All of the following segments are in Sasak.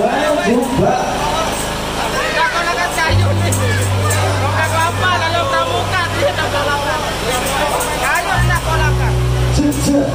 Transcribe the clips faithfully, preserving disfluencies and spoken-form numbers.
Coba. Kita konakan kayu nih. Bukan apa, lalu pramuka, dia tak konakan. Kayu kita konakan. Cek, cek.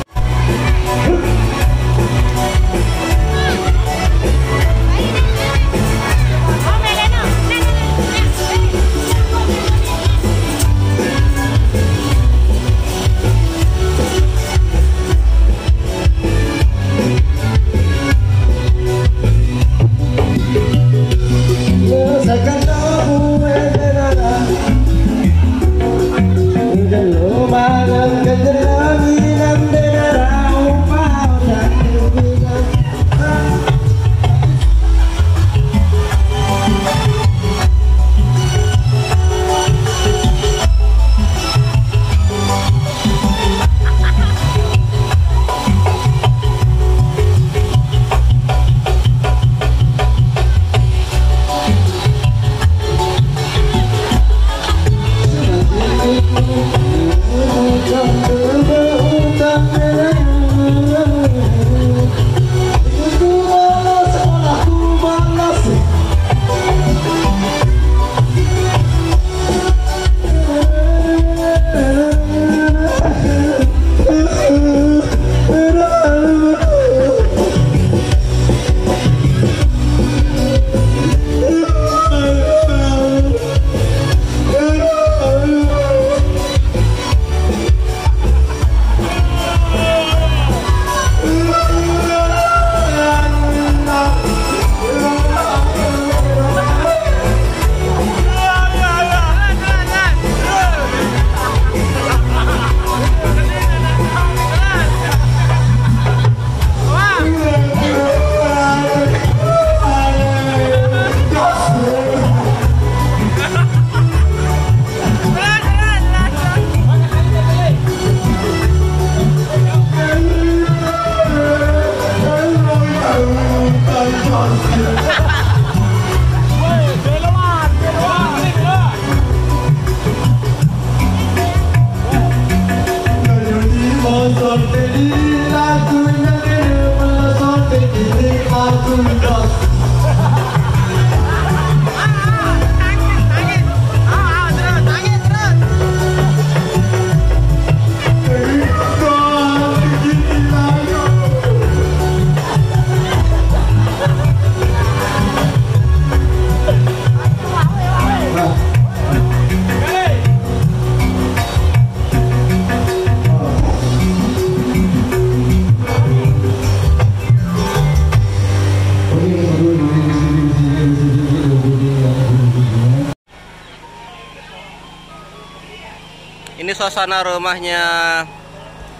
Ini suasana rumahnya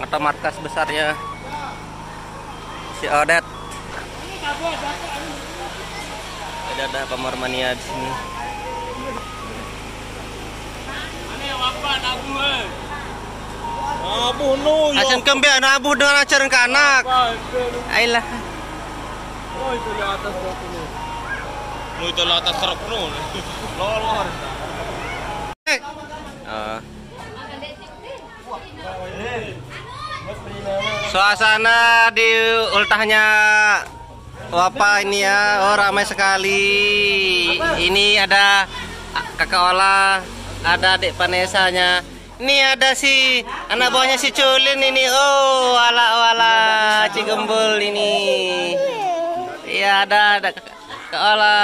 atau markas besarnya si Odet. Ada, ada Pamor Mania di sini. Abuh no, ya. Asin kembe anu abuh dengan acar kanak. Ailah. Oh, itu di atas truk ini. Mau itu di atas truk no. Lolor. Eh. Suasana di ultahnya Wapa ini ya, oh, ramai sekali. Ini ada Kakak Ola, ada Adik Vanessa-nya. Ini ada si anak buahnya si Culin ini. Oh, ala, oh, ala, Cigembul ini. Iya, ada, ada Kakak Ola.